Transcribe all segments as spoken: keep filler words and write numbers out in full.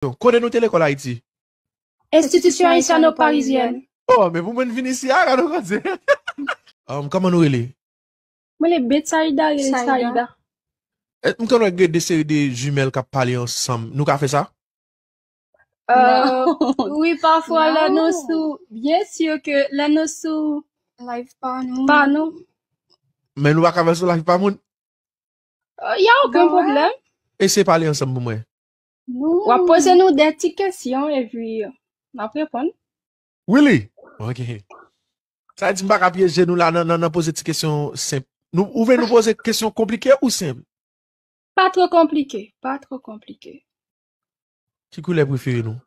Kote nou te lekòl Ayiti? Institution Haïtiano-Parisienne. Oh, men pou moun vin isi a, gade w koze. Um, kòman nou rele? Mwen le Betsaida, rele Saida. Saida. Eh, m konn wè gen de seri de jimèl k ap pale ansanm. Nou ka fè sa? Euh, wi, pafwa, lè nou sou, byen si ke lè nou sou live pa nou. Pa nou. Men nou pa ka fè sou live pa moun? Euh, y a okenn pwoblèm. Eseye pale ansanm pou mwen. W ap poze nou de ti kesyon epi n ap reponn. Really? Ok. Sa vle di m pa ka pyeje nou la nan, nan, nan poze ti kesyon senp. Nou, ou vle nou poze kesyon konplike ou senp? Pa twò konplike, pa twò konplike. Ki koulè prefere nou?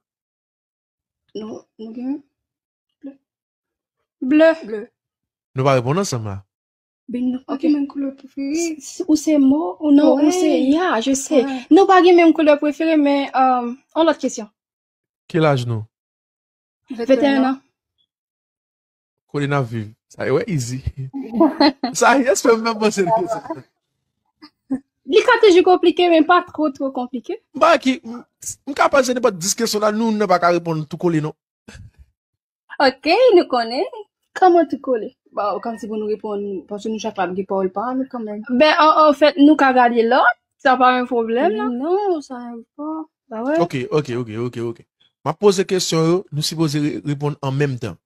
Nou, nou gen ble. Ble. Nou pa reponn ansanm la. Ben, nou pa gen menm koulè prefere. S- Ou se mo, ou non, ou se, ya, je sais. Nou pa gen menm koulè prefere, men euh, yon lòt kesyon. Ki laj nou? Venteyen an. Kote n ap viv? Sa yo wè easy. Sa, yes, fè m menm panse de sa. Li ka toujou konplike, men pa twò, twò konplike. M pa ki, m, m ka panse nenpòt dis kesyon la, nou, nou pa ka reponn tou kole, non. Ok, nou konnen. Kòman tou kole? Ba, kòmsi pou nou reponn, paske nou chak la gen pawòl pa nou kanmenm. Ben, an, an fèt, nou ka gade lòt, sa pa yon pwoblèm, non? Non, sa pa. Ba wè. Ok, ok, ok, ok, ok. M ap poze kesyon yo, nou sipoze re- reponn an menm tan.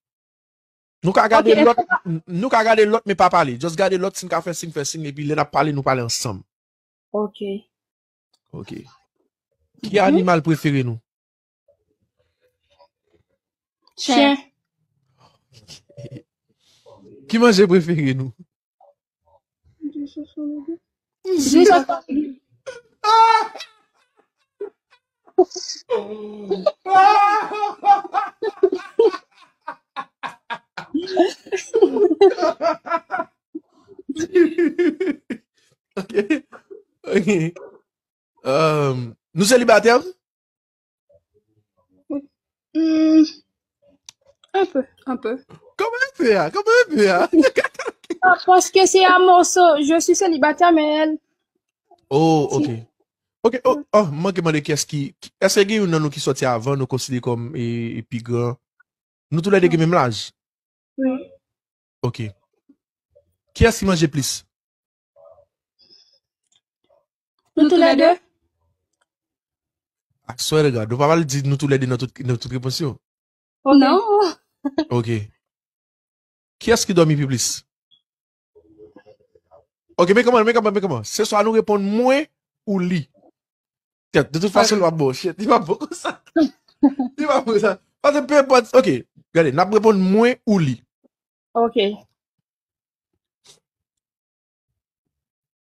Nou ka gade lòt, n- nou ka gade lòt, men pa pale. Just gade lòt, si n ka fè siy, fè siy, epi lè n ap pale, nou pale ansanm. Ok. Ok. Ki animal prefere nou? Chen. Ki manje prefere nou? Jus au soleil. Ok. Ok. Euh, nou selibatè? Hmm, un peu, un peu. Kòman un peu a? Kòman un peu a? Ah, paske se a moso, je suis célibataire, men elle. Oh, ok. Ok, oh, oh, m manke mande kiyès ki, ki, èske gen youn nan nou ki sòti avan, nou konsidere kòm e, e pi gran? Nou toulède gen menm laj? Wi. Ok. Kiyès ki manje plis? Nou toulède. I swear to God, nou pa pral di nou toulède nan tout, nan tout repons yo. Ok. Non. Ok. Kiyès ki dòmi pi plis? Ok, men kòman, men kòman, men kòman? Se swa nou reponn mwen ou li. Tèt, de tout fason, li p ap bon. Shit, li p ap bon konsa. Li p ap bon sa. Paske pe enpòt, ok, gade, n ap reponn mwen ou li. Ok.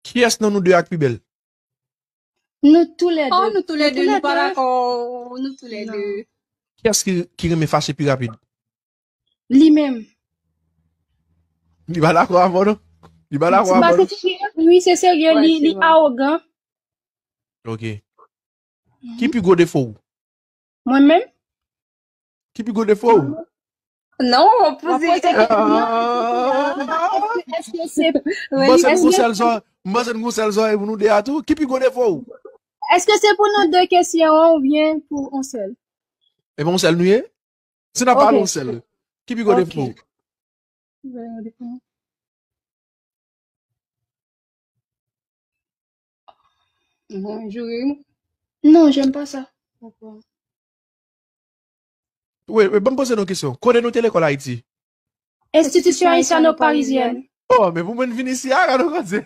Kiyès nan nou de a k pi bèl? Nou toulède. Oh, nou toulède, nou pa dakò. Nou toulède. Kiyès ki, ki renmen fache pi rapid? Li menm. Li pa dakò avè w, non? Li pa dakò avè w, non? Wi, se serye, li, li awogan. Ok. Ki pi gwo defo w? Mwen menm? Ki pi gwo defo w? Non, w ap poze. Èske se, m panse n gon sèl zò, m panse n gon sèl zò e pou nou de a tou. Ki pi gwo defo w? Èske se pou nou de kesyon an oubyen pou yon sèl? E pa yon sèl nou ye? Si n ap pale yon sèl, ki pi gwo defo w? Mwen joure. Non, j'aime pas ça. Wi, wi, ban m poze nou kesyon. Kote nou te lekòl Ayiti? Institution Haïtiano-Parisienne. Oh, men pou mwen vin isi a, gade w koze.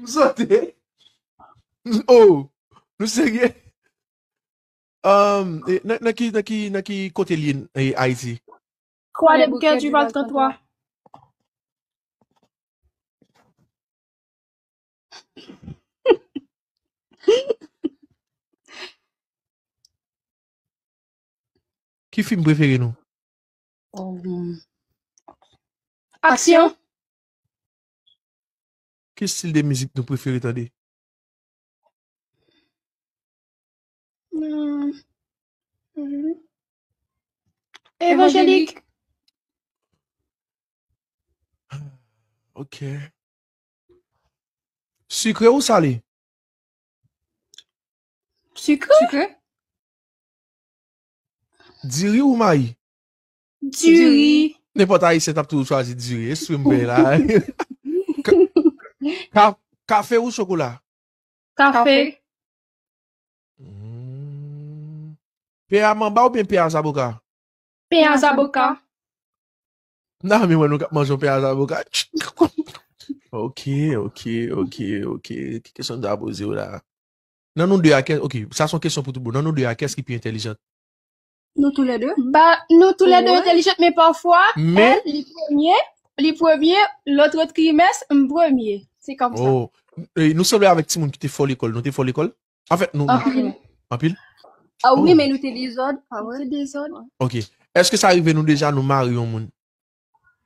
M sote. Oh, nou serye? Um, e, nan, nan ki, nan ki, nan ki kote li ye, e, Ayiti? Croix des Bouquets, Duval trente-trois. Ki fim prefere nou? Um, aksyon. Ki stil de mizik nou prefere tande? Hmm. Evanjelik. Ok. Sikre ou sale? Sikre? Sikre? Diri ou mayi? Diri. Nenpòt Ayisyen t ap toujou chwazi diri. Espri m pè la. Ka- ka- Kafe ou chokola? Kafe. Kafe. Hmm. Pè a manba oubyen pè a zaboka? Pè a zaboka. Nan, men mwen, nou k ap manje yon pè a zaboka. Ok, ok, ok, ok. Ki kesyon m ta poze w la? Nan nou de a, kè- ok, sa se yon kesyon pou tout moun. Nan nou de a, kiyès ki pi entèlijant? Nous tous les deux. Ba, nou tou lè de entèlijant, men pafwa, men èl, li premye, li premye, lòt trimès, m premye. Se kòmsa. Oh, e nou sanble avèk timoun ki te fò lekòl. Nou te fò lekòl? Anfèt, nou, nou- Anpil. Anpil? Ah wi, men nou te dezòd, pa vre? Nou te dezòd. Ok. Èske sa rive nou deja, nou mare yon moun?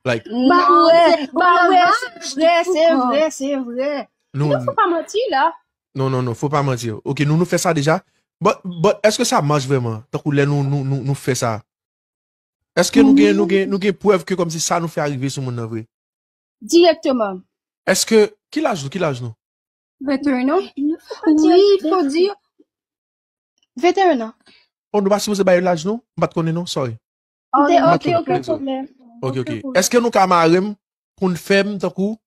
Like, ba wè, ba wè, se vre, se vre, se vre. Non, fò pa manti la. Non, non, non, fò pa manti. Ok, nou, nou fè sa deja. But, but, èske sa mache vrèman? Tankou lè nou, nou, nou, nou fè sa. Èske nou gen, nou gen, nou gen prèv ke kòmsi sa nou fè a rive sou moun nan vre? Dirèkteman. Èske, ki laj nou, ki laj nou? Venteyen an? Wi, fò di. Venteyen an. Oh, nou pa sipoze bay laj nou? M pa t konnen non, sorry. Ok, okenn pwoblèm. Ok, ok. Èske nou ka mare m pou n fè m tankou,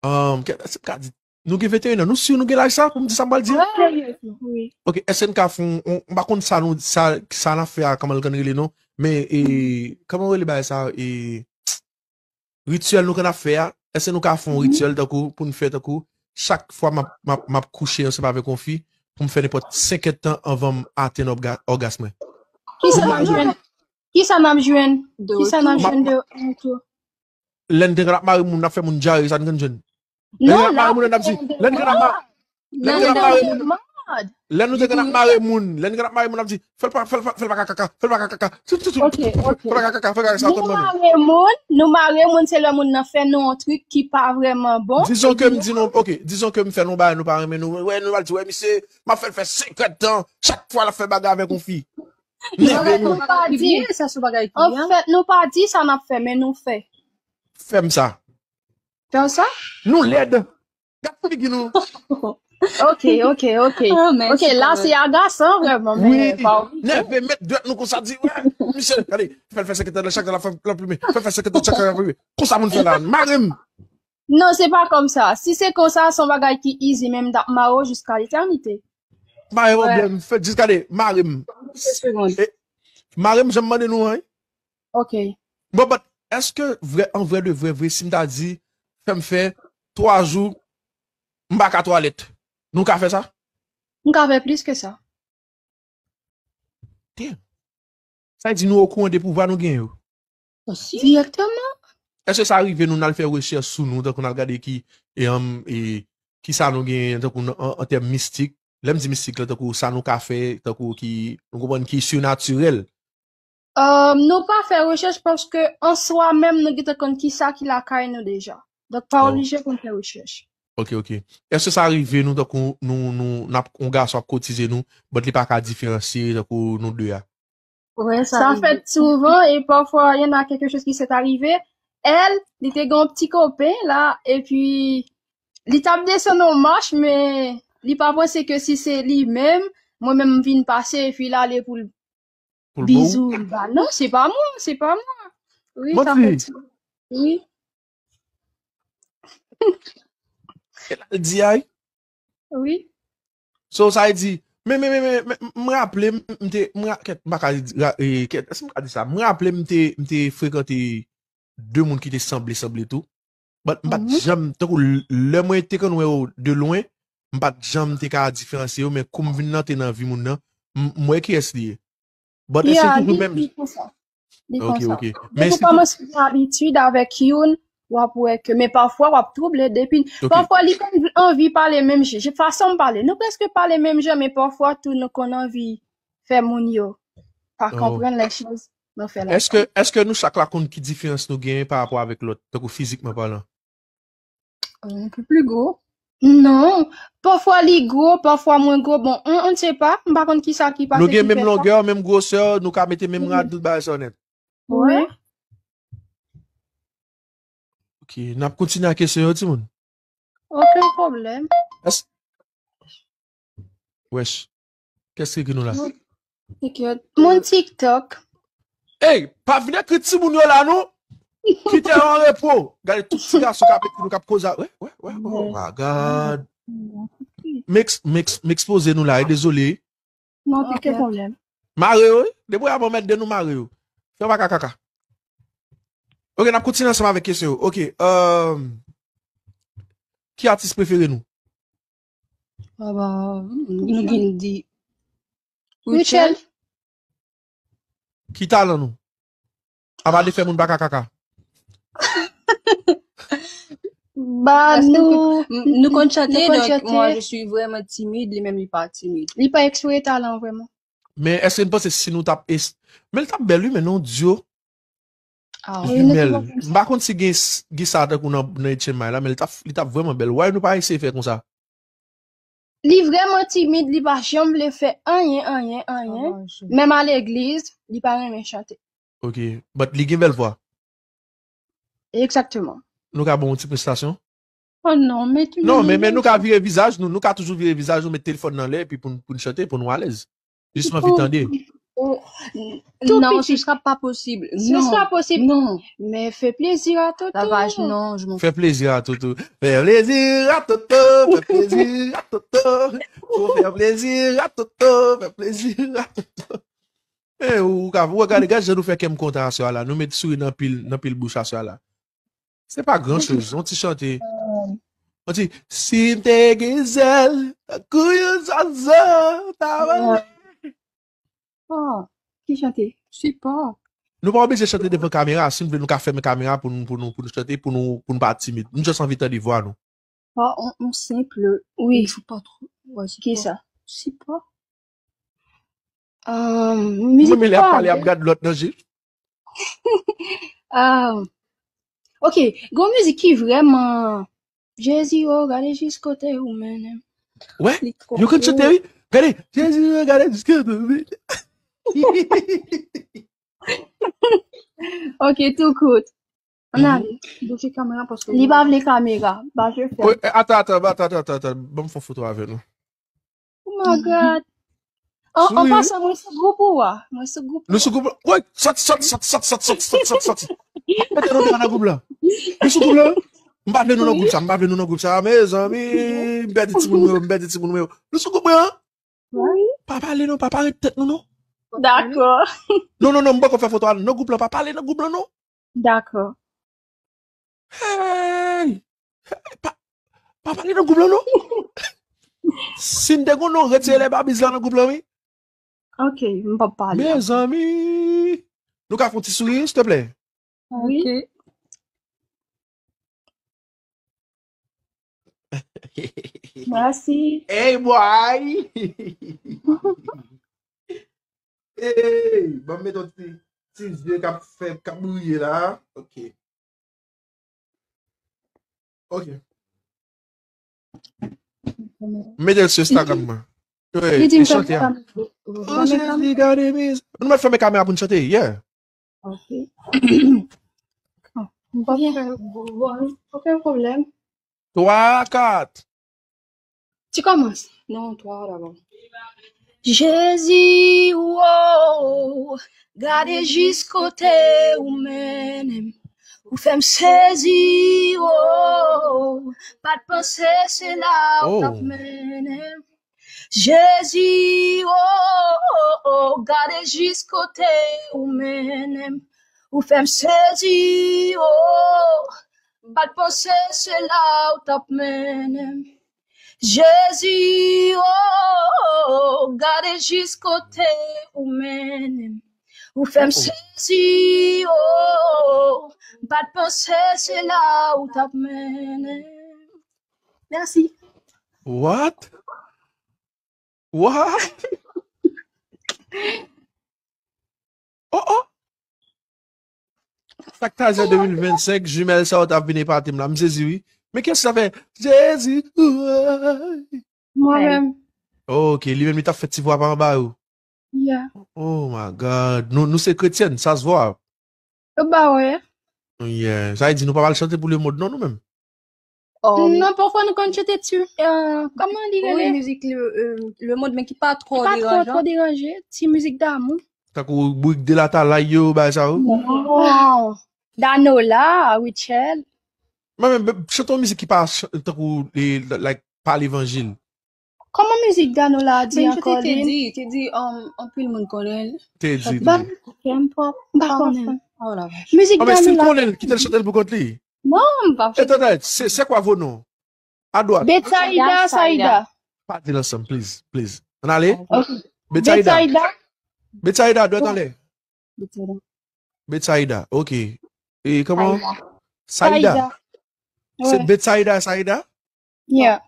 um, kè- èske m ka di, nou gen venteyen an, nou si nou gen laj sa pou m di sa m pral di a? Wi. Ok, èske n ka fè yon, yon- m pa konn sa nou, sa, sa n ap fè a, kòman l konn rele non, men, e, kòman rele bagay sa, e, rityèl nou konn ap fè a, èske nou ka fè yon rityèl tankou, pou n fè tankou, chak fwa m ap, m ap, m ap kouche ansanm avèk yon fi, pou m fè nenpòt senk èdtan anvan m atenn òga- ògas mwen? Kisa n ap jwenn? Kisa n ap jwenn? Kisa n ap jwenn de antou? Lè n te konn ap mare moun, n ap fè moun dyare, sa n konn jwenn. Lè n te konn ap mare moun, n ap di, lè n te konn ap ma- lè n te konn ap mare moun, lè nou te konn ap mare moun, lè n te konn ap mare moun, n ap di, fè l pa, fè l pa, fè l pa ka kaka, fè l pa ka kaka, tout, tout, tout, fè l pa ka kaka, fè l pa ka kaka, sa konn mare. Nou mare moun, nou mare moun, se lè moun nan fè nou yon trik ki pa vrèman bon. Dizon ke m di nou, ok, dizon ke m fè nou bagay, nou pa renmen nou, wè, nou al di, wè, misye, m ap fè l fè senk èdtan, chak fwa l ap fè bagay avèk yon fi. Nève nou. Anfèt, nou pa di, anfèt, nou pa di sa n ap fè, men nou fè. Fè m sa. Fè w sa? Nou lèd. Gad figi nou. Ok, ok, ok. Ok, la se agasan vrèman, men pa oblije. Nève, met dwèt nou konsa, di, wè, misye, gade, fè l fè senk èdtan, chak tan l ap fè, l ap plimen. Fè l fè senk èdtan, chak tan l ap plimen. Konsa moun fè la, mare m. Non, se pa kòmsa. Si se konsa, se yon bagay ki easy, men m t ap mare w jiska letènite. Pa gen pwoblèm, fè jis gade, mare m. E, mare m, jan m mande nou an, wi. Ok. Bon, but, èske vrè, an vrè de vrè, vre, si m ta di, fè m fè twa jou, m pa ka twalèt, nou ka fè sa? M ka fè plis ke sa. Damn. Sa vle di nou okouran de pouvwa nou gen yo. Dirèkteman. Èske sa rive nou, n al fè rechèch sou nou, tankou n al gade ki, e, um, e, ki sa nou gen, tankou nan, an, an tèm mistik? Lè m di mistik la, tankou sa nou ka fè, tankou ki, nou konprann ki sinatirèl. Euh, nou pa fè rechèch paske an swa menm nou gentan konn ki sa ki lakay nou deja. Donk pa oblije pou n fè rechèch. Ok, ok. Èske sa rive nou tankou nou, nou, n ap, yon gason ap kotize nou, but li pa ka diferansye tankou nou de a? Sa fèt souvan e pafwa, y en a quelque chose qui s'est arrivé. Elle, li te gen yon ti kopen la, epi li t ap desann yon mach, men li pa panse ke si se li menm, mwen menm m vin pase, epi l ale pou l bizou l ba. Non, se pa mwen, se pa mwen. Wi, sa fèt souvan. Wi. E la l di a, wi. Wi. So, sa vle di, men, men, men, men, men, m raple m, m te, m ra-, kèt, m pa ka di, ra-, e, kèt, èske m ka di sa? M raple m te, m te frekante de moun ki te sanble, sanble tou. But m pa t janm, tankou l-, lè mwen te konn wè yo de lwen, m pa t janm te ka diferansye yo, men kou m vin antre nan vi moun nan, m, m wè kiyès li ye. But èske se toujou menm? Li konsa. Li konsa. Ok, ok. Depi w kòmanse gen abitid avèk youn, w ap wè ke, men pafwa w ap twouble, depi, pafwa li konn anvi pale menm jan, fason m pale, nou prèske pale menm jan, men pafwa tou nou konn anvi fè moun yo pa konprann lè choz nou fè la. Èske, èske nou chak la konn ki diferans nou genyen pa rapò avèk lòt, tankou fizikman palan? Un peu plus gros. Non. Pafwa li gwo, pafwa mwen gwo. Bon, on, on ne sait pas. M pa konn kisa ki pase. Nou gen menm longè, menm gwosè, nou ka mete menm rad, tout bagay sa nèt. Wi. Ok, n ap kontinye ak kesyon yo, timoun. Okenn pwoblèm. Wèch. Kiyès ki ekri nou la? Tekyèt. Moun TikTok. Ey, pa vin ekri timoun yo la non. Kite yo an repo. Gade tout ti gason k ap ekri nou k ap koze. Wè, wè, wè. Oh my God. M ex- m ex- m ekspoze nou la, e dezole. Non, pa gen pwoblèm. Mare yo, wi. Depi w ap anmède nou, mare yo. Fè pa kakaka. Ok, n ap kontinye ansanm avèk kesyon yo. Ok, um, ki atis prefere nou? Ah bah, nou gen di Rutshelle. Ki talan nou? Apa de fè moun pa kakaka. Bah, nou, nou konn chante, nou konn donc chante. Moi je suis vraiment timide, li menm li pa timid. Li pa eksprime talan vrèman. Men èske n panse si nou t ap es- Men l t ap bèl, wi, men non, duo. Ah, Li bèl. M pa konn si gen s- gen sa tankou nan nan H M I la, men li t ap li t ap vrèman bèl. Why nou pa eseye fè konsa? Li vrèman timid, li pa janm vle fè anyen, anyen, anyen. Menm a legliz, li pa renmen chante. Ok. But li gen bèl vwa. Egzakteman. Nou ka bon yon ti prestasyon? Oh non, men tou Non, men men nou ka vire vizaj nou, nou ka toujou vire vizaj nou, met telefòn nan lè epi pou n- pou n chante, pou nou alèz. Jis m anvi tande. Non, ce sera pas possible. Ce sera possible. Non. Men fè plezi a Toto. Lavage, non, je m'en Fè plezi a Toto. Fè plezi a Toto. Fè plezi a Toto. Fò fè plezi a Toto. Fè plezi a Toto. E ou ka ou gade gade jan nou fè kè m kontan aswè a la. Nou met souri nan pil nan pil bouch aswè a la. Se pa gran choz, yon ti chante. Yon ti si m te gen zèl, tankou yon zwazo, ta va. Oh, ki chante? Si pa. Nou pa oblije chante devan kamera, si n vle nou ka fèmen kamera pou nou pou nou pou nou chante, pou nou pou nou pa timid. Nou just anvi tande vwa nou. Pas on, on simple. Oui. Il faut pas trop. Ouais, c'est Ki pas- sa? C'est pas. Um, Mwen mizik men lè ap pa pale ap bèl. Gad lòt nan je. Ah. Ok, gon mizik ki vrèman Jezi, oh, gade jis kote ou mennen. Wè, yo konn chante wi. Gade, Jezi, oh, gade jis kote ou mennen. Ok, tou kout. Ann ale. Bouje kamera paske Li pa vle kamera. Ba je fè. Wi, ata ata ata ata ata ata ban m fè foto avè nou. Oh my God. An an Souri. Pasan, mwen sou gwoup ou a? Mwen sou gwoup. Nou sou gwoup la. Wi, sòti sòti sòti sòti sòti sòti sòti sòti. Mete nou devan nan gwoup la. Nou sou gwoup la. M pa vle nou nan gwoup sa, m pa vle nou nan gwoup sa. Mezanmi, m pèdi timoun mwen yo, m pèdi timoun mwen yo. Nou sou gwoup mwen an. Pa pale non, pa parèt tèt nou non. Dakò. Non non non, m poko fè foto a nan gwoup la, pa pale nan gwoup la non. Dakò. Hey! Pa, pa pale nan gwoup la non. Si n te konn non, retire lè babiz la nan gwoup la wi. Ok, m p ap pale. Mezanmi. Nou ka fè yon ti souri, silteplè? Wi. Mèsi. Hey boy! Hey, ban m met yon ti ti zye k ap fè k ap briye la. Ok. Ok. M mete l sou Instagram mwen. Wi, Li di e m fè chante a. kamera. Oh Jezi, gade miz. Nou mèt fèmen kamera pou n chante, yeah. Ok. M p ap fè bon, okenn pwoblèm. Twa, kat. Tu commences. Non, twa dabò. Jezi, oh, gade jis kote ou mennen m. Ou fè m sezi, oh, pa t panse se la ou t ap Oh. mennen m. Jezi, oh, oh, oh, gade jis kote ou mennen m. Ou fè m sezi, oh, m pa t panse se la ou t ap mennen m. Jezi, oh, oh, oh, gade jis kote ou mennen m. Ou fè m sezi, oh, m pa t panse se la ou t ap mennen m. Mèsi. What? What? Oh oh. Sak ta zè de mil vennsenk, jimèl sa yo t ap vin epate m la. M sezi wi. Men kiyès sa fè? Jezi. Mwen menm. Ok, li menm li t ap fè ti vwa pa anba yo. Yeah. Oh my God. Nou, nou se kretyèn, sa se vwa. Yo ba wè. Yeah. Sa vle di nou pa pral chante pou lemonn non nou menm. Oh, Non, poko nou konn chante ti, euh, kòman li wi, rele? Mizik le, euh, le monde, men ki pa Ki twò pa twò twò deranjan. Deranje, ti mizik damou. Tankou brik de latalay yo, bagay sa yo. Oh, Danola, Rutshelle. Mwen menm, chante yon mizik ki pa ch- tankou, li- like, pa levanjil. Kòman mizik Danola a di Mwen ankò, chante Teddy, Lynn? Teddy, um, anpil moun konnen l. Teddy. Ban m kè m pa m pa konnen. Oh la vache. Mizik Ah, men si l Danola. Konnen l, kite l chante l pou kont li. Non, m pa Etanèt, c'est c'est quoi vos noms? À droite. Betsaida, Saida. Pa di l ansanm, please, please. Ann ale. Ok. Betsaida. Betsaida. Betsaida, dwèt anlè. Betsaida. Betsaida, ok. E kòman? Saida. Saida. Saida. Se Ouais. Betsaida, Saida? Yeah.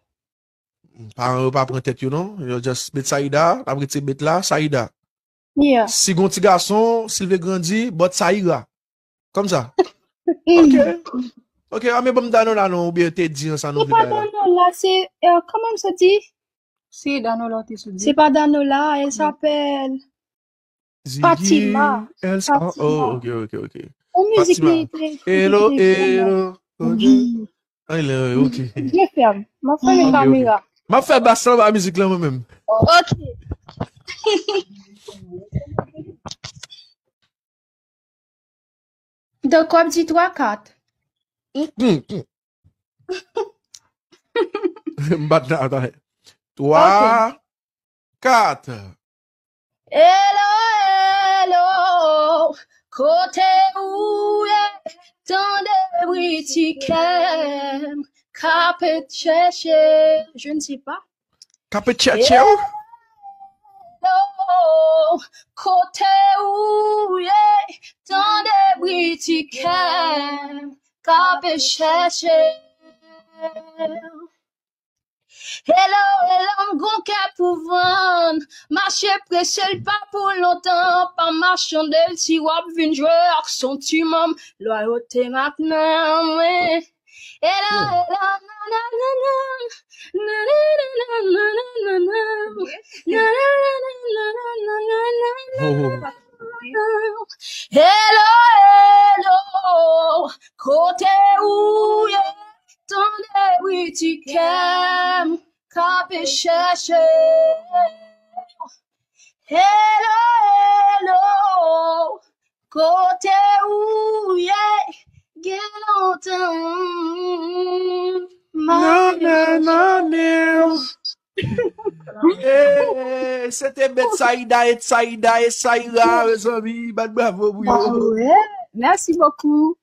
Paran yo pa pran tèt yo non. Yo just Betsaida, n ap retire bet la, Saida. Yeah. Si gon ti gason, si l vle grandi, but Saira. Kòmsa. Mm. Ok. Ok, a men ban m Danola non, oubyen Teddy an sa nou Se vle pa bay la. Danola, c'est euh, comment ça dit? Se Danola te sou di. C'est pas Danola, elle s'appelle Ziggy, Fatima. Elsa. Fatima. Oh, ok, ok, ok. Ou mizik Fatima. li te Hello, li te hello. Wi. Ay, lè, ok. Je ferme. Mwen fèmen Ok, ok. Kamera. M ap fè bas lan ba mizik lan mwen menm. Ok. Donk w ap di twa kat. Mm, mm, mm. M bat nan atay. Twa, kat. Hello, hello, kote ou ye? Tande bri ti kè m k ap chèche. Je ne sais pas. K ap chèche w? Hello, kote ou ye? Tande bri ti kè m k ap chèche. Hello, hello, m gon kè pou vann. Mache prese l pa pou lontan. Pa machande l si w ap vin jwe ak son ti manm. Lwayote m ak nanm mwen. Hello, hello, nananana. Nananana, nananana. Nananana, nananana. Ho, ho, ho. Hello, hello, kote ou ye? Tande bri ti kè m k ap chèche. Hello, hello, kote ou ye? Gen lontan. Nananana. Eh, se te Betsaida, Etsaida, Esaira, mezanmi, bat bravo pou yo. Ah ouais. Merci beaucoup.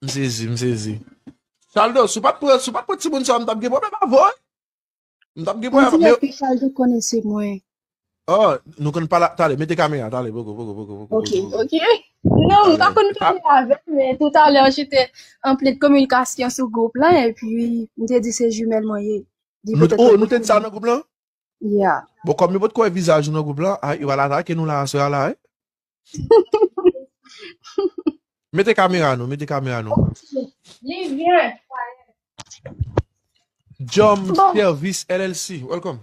M sezi, m sezi. Chaldo, si w pa t pran, si w pa t pran timoun sa, m t ap gen pwoblèm avè w. M t ap gen M pwoblèm. di Men, yo ke Chaldo konn se mwen. Oh, nou konn pale talè, mete kamera, talè, poko, poko, poko, poko, Ok, poko. ok. Non, m pa konn pale avè l, men toutalè, j'étais en pleine communication sou gwoup la, epi m te di se jimèl mwen ye. Di Nou, petèt oh, ou nou te di sa nan gwoup lan? Yeah. Bon, kòm yo potko wè vizaj nou nan gwoup lan, ah, yo al atake nou la aswè a la, wi. Mete kamera nou, mete kamera nou. Li vyen. Jom Service L L C, welcome.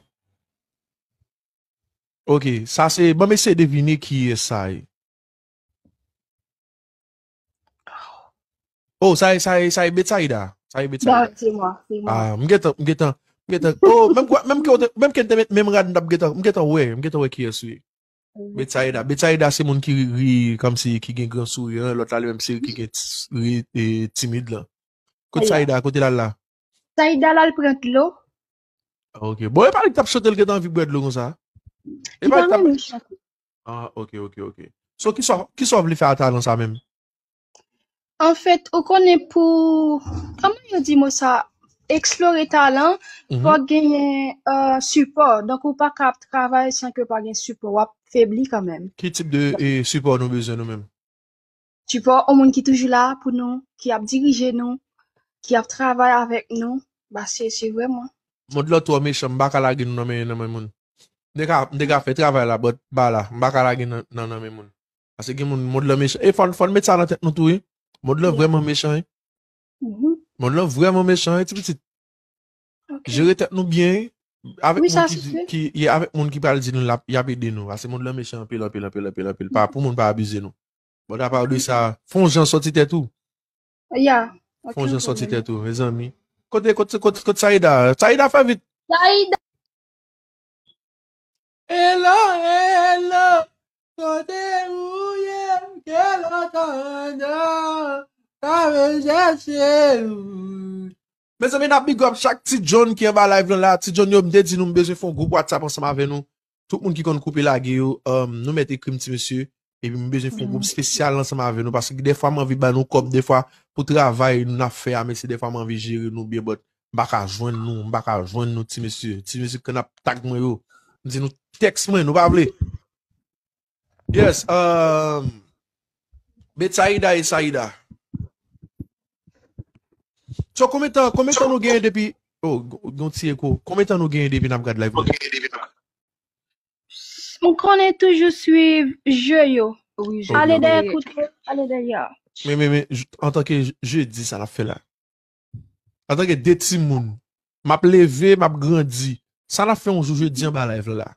Ok, sa se, ban m eseye devine kiyès sa ye. Oh, sa ye, sa ye, sa ye Betsaida. Sa ye Betsaida. Non, se mwen, se mwen. Ah, m gentan, m gentan, m gentan. Oh, menm kwa, menm ke, menm ke te met menm rad, m t ap gentan, m gentan wè, m gentan wè kiyès ou ye. Betsaida. Betsaida se moun ki ri, kòmsi ki gen gran souri an, lòt la li menm se ki gen ti- ri e, timid lan. Kote Aya. Saida, kote l al la? Saida l al pran dlo. Ah, ok. Bon, e pa li k t ap chante, l gentan anvi bwè dlo konsa. E Li pa pa li k t ap renmen chante. Ah, ok, ok, ok. So, kisa, kisa w vle fè a talan sa menm? Anfèt, ou konnen pou, kòman yo di mo sa, eksplore talan, Mhm. fòk genyen euh, sipò. Donk, ou pa ka ap travay san ke pa gen sipò. W ap febli kanmenm. Ki tip de e, sipò nou bezwen nou menm? Sipò, yon moun ki toujou la pou nou, ki ap dirije nou, ki ap travay avèk nou. Ba, se se vrèman. Mond lan twò mechan, m pa ka lage nou nan men, nan men moun. M te ka, m te ka fè travay la, but ba la, m pa ka lage nan, nan, nan men moun. Paske gen moun, mond lan mechan. E fò, n- fò n met sa nan tèt nou tou, wi. Mond lan vrèman mechan, wi. Mhm. Mond lan vrèman mechan, wi, ti pitit. Ok. Jere tèt nou byen, wi. Avèk Wi, moun sa ki, se di- sè. Ki, ye avèk moun ki pral di nou l ap, y ap ede nou. Paske mond lan mechan anpil, anpil, anpil, anpil, anpil. Pa pou moun pa abize nou. But apa de sa, fè yon jan sòti tèt ou. Ya. Fè yon jan sòti tèt ou, mezanmi. Kote, kote, kote, kote Saïda? Saïda, fè vit. Saïda. Hello, hello. Kote ou ye? Ke lòt andan? Ka vin chèche ou. Mezanmi, n ap big up chak ti John ki anba live lan la. Ti John yo, m te di nou m bezwen fè yon gwoup WhatsApp ansanm avè nou. Tout moun ki konn koupe lage yo, um, nou mèt ekri m ti mesye. Epi m bezwen fè yon gwoup espesyal ansanm avè nou. Paske dèfwa m anvi ba nou kòb, dèfwa pou travay n ap fè a, men se dèfwa m anvi jere nou byen, but m pa ka jwenn nou, m pa ka jwenn nou ti mesye. Ti mesye k konn ap tag mwen yo. M di nou tèks mwen, nou pa vle. Yes, um, Betsaida e Saida. So, konbyen tan, konbyen tan nou genyen depi, oh, gon ti eko. Konbyen tan nou genyen depi n ap gad live nou? M konnen toujou swiv je yo. Wi, je yo. Ale dèyè kout yo, ale dèyè. Men, men, men, antanke je di sa n ap fè la. Antanke de timoun, m ap leve, m ap grandi. Sa n ap fè yon jou jedi anba live la?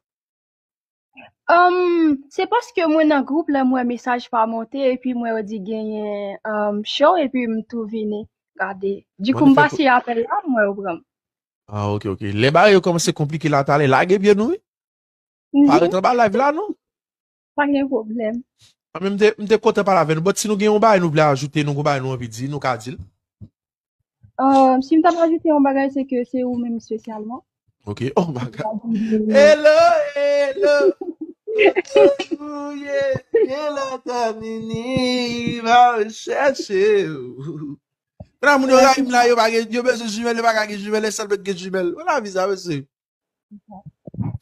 Um, se paske mwen nan gwoup la, m wè mesaj pa monte, epi m wè yo di genyen um, show, epi m tou vini gade. Dikou, m pase apèl la, m wè yo pran m. Ah, ok, ok. Lè bagay yo kòmanse konplike la, talè, lage pye nou, wi. Pa ret anba live la, non. Pa gen pwoblèm. Mwen menm, m te, m te kontan pale avè nou. But si nou gen yon bagay nou vle ajoute, nou gon bagay nou anvi di, nou ka di l. Uh, si m t ap ajoute yon bagay, se ke se ou menm espesyalman. Ok. Oh my God. Hello, hello. Kote ou ye? Gen lòt mini va chèche ou. Nan moun yo rayi m la, yo pa gen, yo bezwen jimèl, yo pa ka gen jimèl, e sèl mèt gen jimèl. Ou lavi sa, mesye.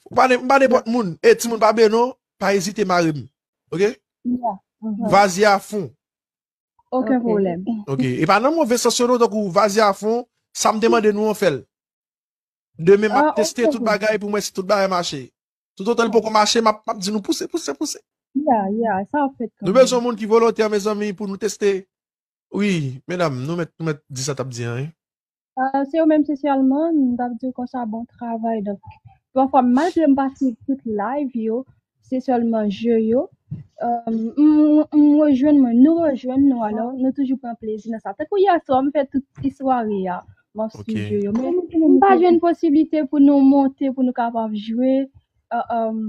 Ou pa ne- m pa nenpòt moun. E timoun pa bliye non, pa ezite mare m. Ok? Vaze a fon. Okenn pwoblèm. Ok. E pa nan move sans yo non, tankou vaze a fon, sa m te mande nou an fè l. Demen m ap teste tout bagay pou m wè si tout bagay mache. Toutotan l poko mache, m ap, m ap di nou pouse, pouse, pouse. Ya, ya, sa ap fèt kanmenm. Nou bezwen moun ki volontè, mezanmi, pou nou teste. Wi, medam, nou mèt, nou mèt di sa t ap di an, wi. Uh, se ou menm espesyalman, m t ap di w konsa bon travay. Donk, pafwa, malgre m pa swiv tout live yo, se sèlman je yo. Uh, m, m, m rejwenn mwen, nou rejwenn nou, alò, nou toujou pran plezi nan sa. Tankou yè swa, m fè tout ti sware a, m ap swiv je yo. Men, m pa jwenn posiblite pou nou monte, pou nou kapab jwe. Uh, um,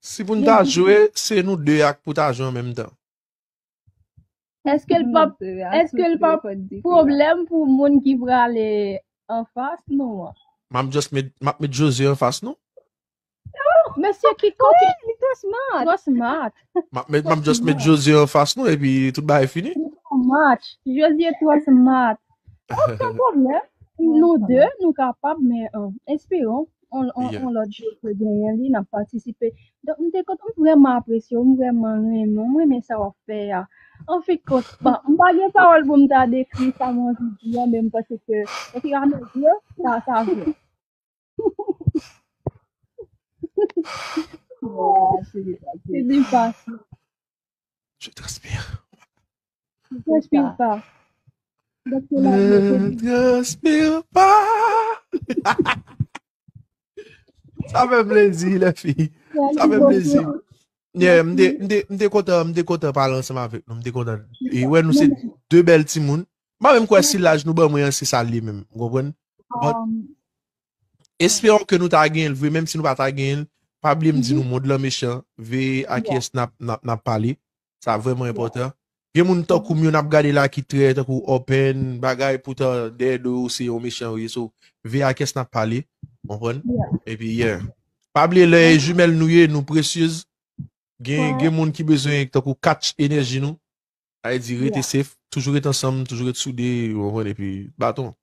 Si pou n ta jwe, se nou de ak pou ta jwe an menm tan. Èske l p ap, èske l p ap pwoblèm pou moun ki prale anfas nou an? M ap just met, m ap met Jose anfas nou. Mesye ki koke, li twò smart. Twò smart. M ap met, m ap just met Jose anfas nou epi tout bagay fini. Li twò smart. Jose twò smart. Okenn pwoblèm. Nou de, nou kapab, men uh, esperon. On, on, on lòt jou ke genyen li, n ap patisipe. Donk, m te kontan, m vrèman apresye w, m vrèman renmen w, m renmen sa w ap fè a. An fin de kont, bon, m pa gen pawòl pou m ta dekri sa m anvi di a, men m panse ke, ofiramezi, sa, sa vre. Se li pase. Je transpire. Ne transpire pas. Ne transpire pas. Sa fè plezi, lè fi. Sa fè plezi. Yeah, m te, m te, m te kontan, m te kontan pale ansanm avèk nou. M te kontan. E wè nou se de bèl timoun. M pa menm kwè si laj nou ban mwen an, se sa l ye menm. Ou konprann? But, esperon ke nou ta genyen l vre, menm si nou pa ta genyen l, pa bliye m di nou mond lan mechan, veye a kiyès n ap, n ap, n ap pale. Sa vrèman enpòtan. Gen moun tankou m yo n ap gade la ki trè tankou open, bagay, poutan dèyè do yo se yon mechan yo ye. So, veye a kiyès n ap pale, konprann? Epi, yeah. Pa bliye lè e jimèl nou ye, nou presyez. Gen, gen moun ki bezwen tankou catch enèji nou. Sa vle di rete safe, toujou rete ansanm, toujou rete soude, ou konprann, epi baton.